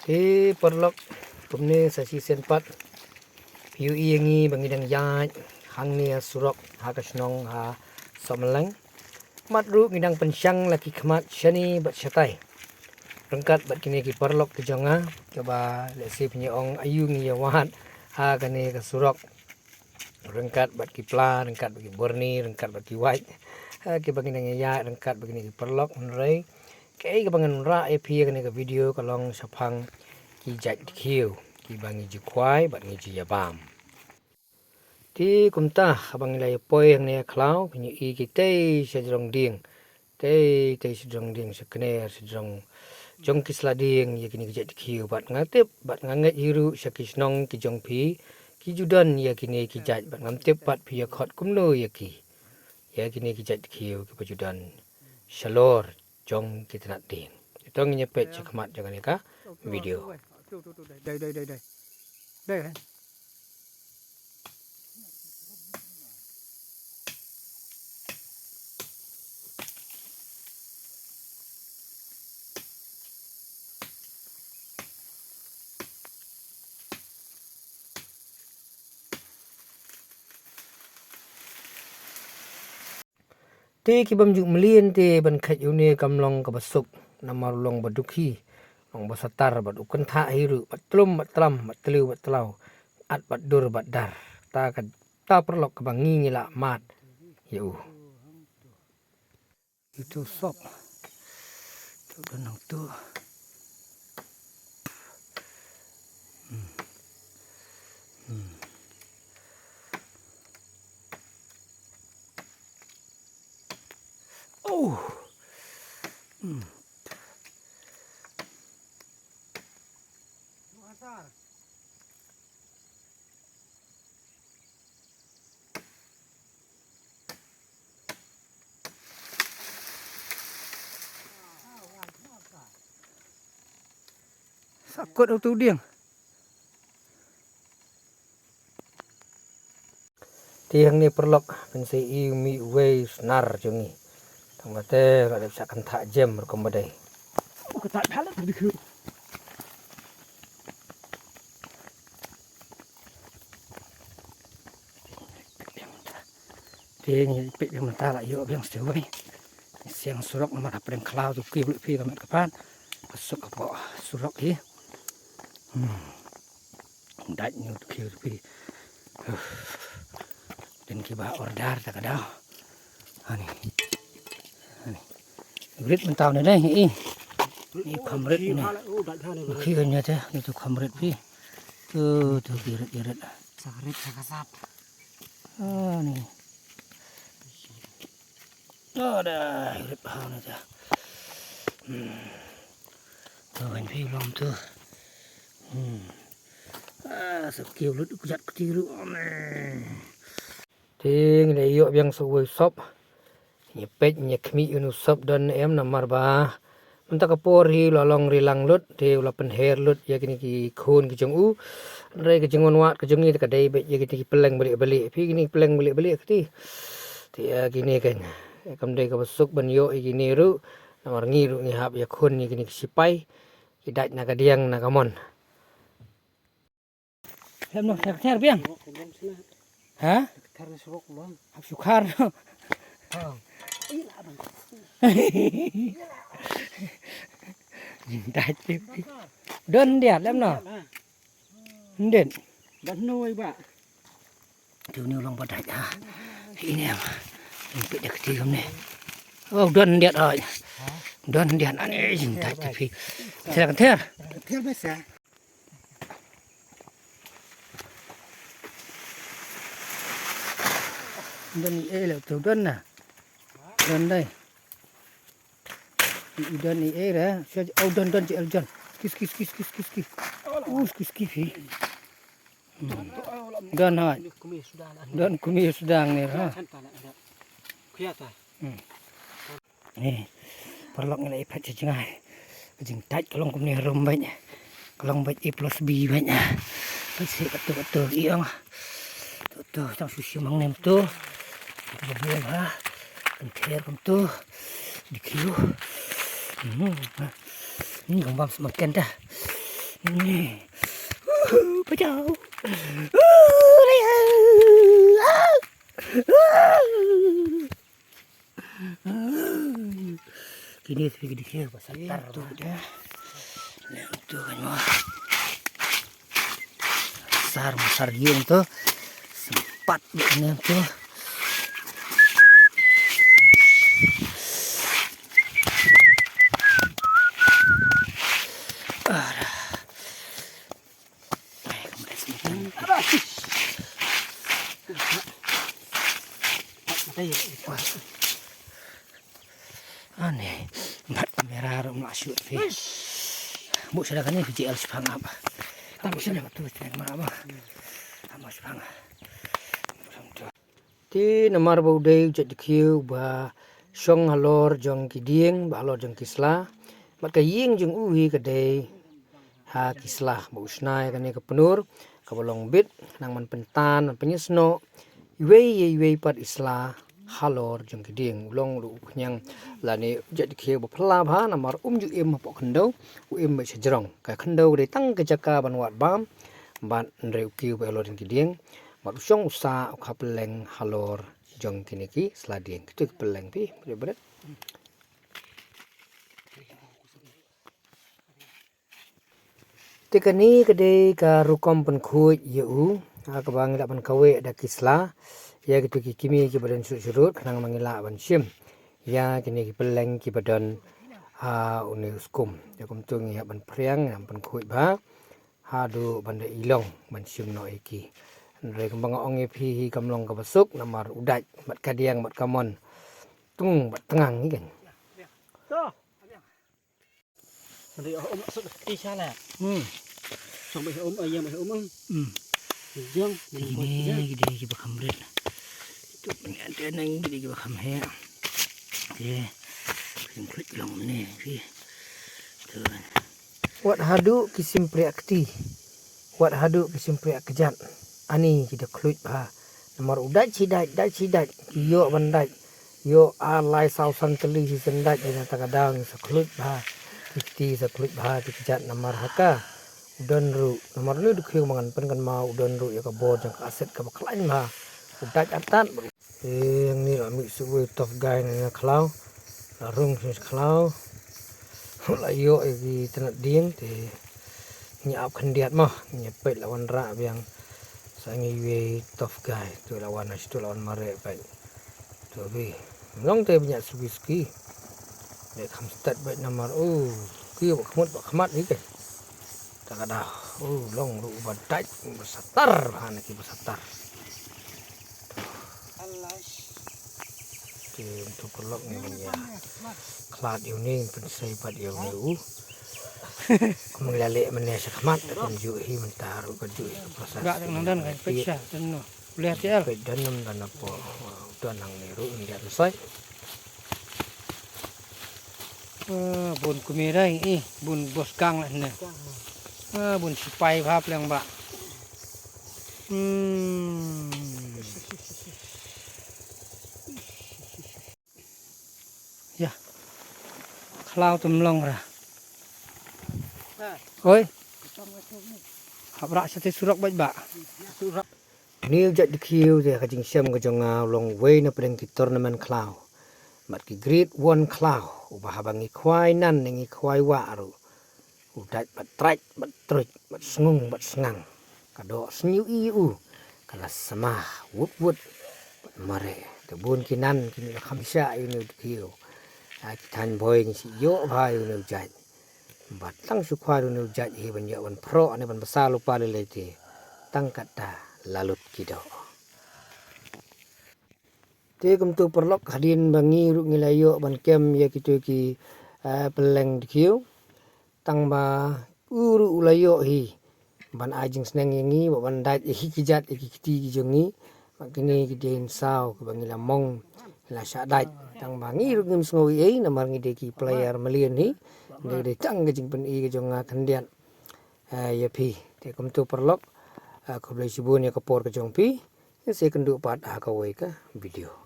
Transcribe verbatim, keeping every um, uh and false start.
Te paralok, kumne sa shisien pat phi ïohi ïa ngi ba ngi dang ïaid hangne ha surok ha ka shnong ha Sohmynleng. Mat ruh ngi dang pynshang la ki khmat shane bad shatai. Ryngkat bad kine ki paralok ki jong nga, kaba lehse phin ïa ong aïu ngi ïa wad ha kane ka surok. Ryngkat bad ki pla, ryngkat bad ki burni, ryngkat bad ki wait. Ha, kiba ngi dang ïaid ryngkat bad kine ki paralok, hynrei kaei kaba ngan wanrah ïa phi ha kane ka video ka long shaphang ki jait dkhiew kiba ngi ju khwai bad ngi ju ïa bam. Te kumta, haba ngi la ïa poi hangne ha khlaw, phin ïohi kitei sha jrong dieng. Tei, tei sha jrong dieng, sha kner, sha jrong, jong ki sla dieng ïa kine ki jait dkhiew, bad nga tip, bad nga ngeit hi ruh sha ki shnong ki jong phi ki ju don ïa kine ki jait, bad ngam tip pat phi ïa khot kumno ïa ki, ïa kine ki jait dkhiew kiba ju don shalor jong ki tnat dieng. Te to ngin ïa peit sha khmat jong kane ka video. Te ki bym ju mlien te ban kheit ïa une kam long kaba suk, namar u long ba dukhi, long ba satar, bad u kynthah hi ruh, bad tlum bad tlam, bad tliw bad tlaw, at bad dur bad dar. Ta ka, ta paralok kaba ngi ngi la mad ïa u. Itu sop. Tu don nangtu. Hmm. Hmm. Oh. Hmm. Sa kot utu dieng. Te hangne paralok, phin sa ïohi mih uwei u snar jong ngi. Tang ba te la dep shah kynthah jem rukom ba dei. U kynthah bha la tu dikhu. Te ngi peit biang mynta, la ïoh biang shuh wei. Siang surok namar hapdeng khlaw tu ki bluk phi ka met ka pan. Ka suk hapoh surok hi. Hmm. Dait ngi u dkhiew phi. Dang kiba order ta ka daw. Ani. Ani. Rit mynta ne dei, i. I kham rit ne. Khi kan nya te, itu kham rit phi. Tu, tu ki rit, ki rit. Sa rit sa ka sap. Ani. Oh, da, rep ha na ta. Hmm. To kan phi long tu. Hmm. Ah, sa kiew lut ku jat kti ruh ne. Te ngi la ïoh biang sa uwei u sop. Ngi peit ngi khmih ïa une u sop don em namar ba mynta ka por hi u la long ri lang lut, te u la pynher lut ïa kine ki khun ki jong u. Hynrei ka jingwan wad ka jong ngi te ka dei beit ïa kine ki pylleng balieh balieh. Phi kine ki pylleng balieh balieh kti. Te ïa kine kan, ïa kam dei kaba suk ban ïoh ïa kine ruh. Namar ngi ruh ngi hap ïakhun ïa kine ki sipai. Ki dait na ka diang na ka mon. Lem noh, ther, ther biang. Ha? Ther ni surok bang. Hap sukar noh. Ha. Dait. Don diat lem noh. Ndit. Ban noi ba. Tu ni long ba dait ha. Ini em. Impit dak ti kam ni. Oh, don diat ai. Don diat ani jing dait ti phi. Ther, ther. Ther biasa. Don i ei le tu don na. Don dai. I, i don i ei re. Sia, oh, don, don, ji el don. Kis, kis, kis, kis, kis, kis. Us, kis, kis, hi. Hmm. Don ha. Don kumi sudang ni ha. Hmm. Ni, paralok ngi la ïa phet sha jngai. Ka jingdait ka long kumne harum beit. Ka long beit A plus B beit. Beit sih kato kato i ong. To to tang shu shu mang nem to. To ba biang ha. Kan ther kum to. Di kiu. Hmm. Hmm, bam bam semakin dah. Pajau. Uh, leh. Ah. Kine tu ki dikhe ba satar. Tu dia. Leh tu kan mo. Sar mo sar giung tu. Sempat ni tu. Ara. Ani, bat kamera rum la shoot phi. Bu sida kane phi jel shipang apa. Tam sida tu teng ma apa. Ama shipang. Te namar ba u dei u jait dkhiew ba shong halor jong ki dieng, ba halor jong ki sla. Bad ka ïing jong u hi ka dei ha ki sla, ba u shna ïa kane ka pnur kaba long bit, khnang ban pyntan, ban pynïasnoh iwei ïa iwei pat i sla halor jong ki dieng. U long ruh u khñiang lane u jait dkhiew ba phylla bha, namar um ju im hapoh khyndew, u im beit shajrong. Ka khyndew ka dei tang ka jaka ban wad bam bad hynrei u kiew beit halor jong ki dieng. Bad u shong u sah u kha pylleng halor jong kine ki sla dieng. Kito ki pylleng phi bret bret. Te kane ka dei ka rukom pynkhuid ïa u, ha kaba ngi lah ban kaweh da ki sla ïa kito ki kmie kiba don syrut syrut, khnang ba ngi lah ban shim ïa kine ki pylleng kiba don ha une u skum. Ïa kumto ngi hap ban phriang, ngi hap ban pynkhuid bha haduh ban da i long ban shim noh ïa ki. Hynrei kumba nga ong ïa phi hi kam long kaba suk namar u dait bad ka diang bad ka mon tung bad tngang hi kan. Hynrei oh um suk ti shala. Hmm. Song ba um ayam um. Hmm. Jong. Kine kine kiba kham rit. Tu ban ante nang kine kiba kham he. Te kan klik long ne ki. Tu. Wat haduh ki sim priak kti. Wat haduh ki sim priak kjat. Ani ki da khluit bha. Namar u dait shi dait, dait shi dait. Ki ïoh ban dait. Ïoh ar lai saw san tylli shi san dait. Ïa kata ka daw ngi sa khluit bha. Ki kti sa khluit bha ki kjat namar ha ka. U don ruh. Namar une u dkhiew ba ngan pynkynmaw u don ruh ïa ka bor jong ka asid kaba khlaiñ bha. U dait artat. Te hangne la mih shuh wei tough guy na nga khlaw. La rung shuh khlaw. La ïoh ïa ki tnat dieng te ngi ap khyndiat mo, ngi peit la wanrah biang. Sa ngi wei tough guy, tu la wan, tu la wan mareh peit. Tu bi. Long te bniat suki suki. Dei kham stet beit namar u ki ba khmut ba khmat hi ke. Ta ka da u long ruh ba dait ba satar ha na ki ba satar. Te tu paralok ngi ban ïa khlad ïa une, pynsei pat ïa une u. Kum ngi la leh mynne sha khmat, kumjuh hi mynta ruh ka juh hi ka process. Ba tang nang dan kan peit sha, dan no. Boleh T L. Peit dan nam dan apo. Uto nang ni ruh ngi ïa lehsai. Ah, bun kumne dei, eh, bun bos kang lah ne. Ah, bun sipai bha pleng ba. Hmm. Ïa. Khlaw te ym long ra. Oi. Hap rah sha te surok beit ba. Surok. Une u jait dkhiew te ka jingshem ka jong nga u long uwei na pdeng ki tournament khlaw. Bad ki grade one khlaw, uba haba ngi khwai nan ne ngi khwai wah ruh, u dait bad trait bad truit bad sngung bad sngang. Ka doh sniew ïa u, ka la sma wut wut bad mareh. Te bun ki nan ki mih kham shah ïa une u dkhiew. Ha ki thaiñ Bhoi ngi shu ïoh bha ïa une u jait. Bad tang shu khwai ïa une u jait hi ban ïoh ban phroh ne ban bsa lypa lei lei te. Tang katta la lut ki doh. Te kumto paralok, hadien ba ngi ruh ngi la ïoh ban kem ïa kito ki, eh, pylleng dkhiew. Tang ba u ruh u la ïoh hi ban ai jingsneng ïa ngi, ba ban dait ïa ki kjat ïa ki kti ki jong ngi. Ba kine ki dei saw kiba ngi la mong, ngi la shah dait. Tang ba ngi ruh ngim sngew ei ei namar ngi dei ki player mlien hi. Ngi dei tang ka jingpyni ka jong nga khyndiat, eh, ïa phi. Te kumto paralok, eh, khublei shibun ïa ka por ka jong phi. Ngin sa ïakynduh pat ha kawei ka video.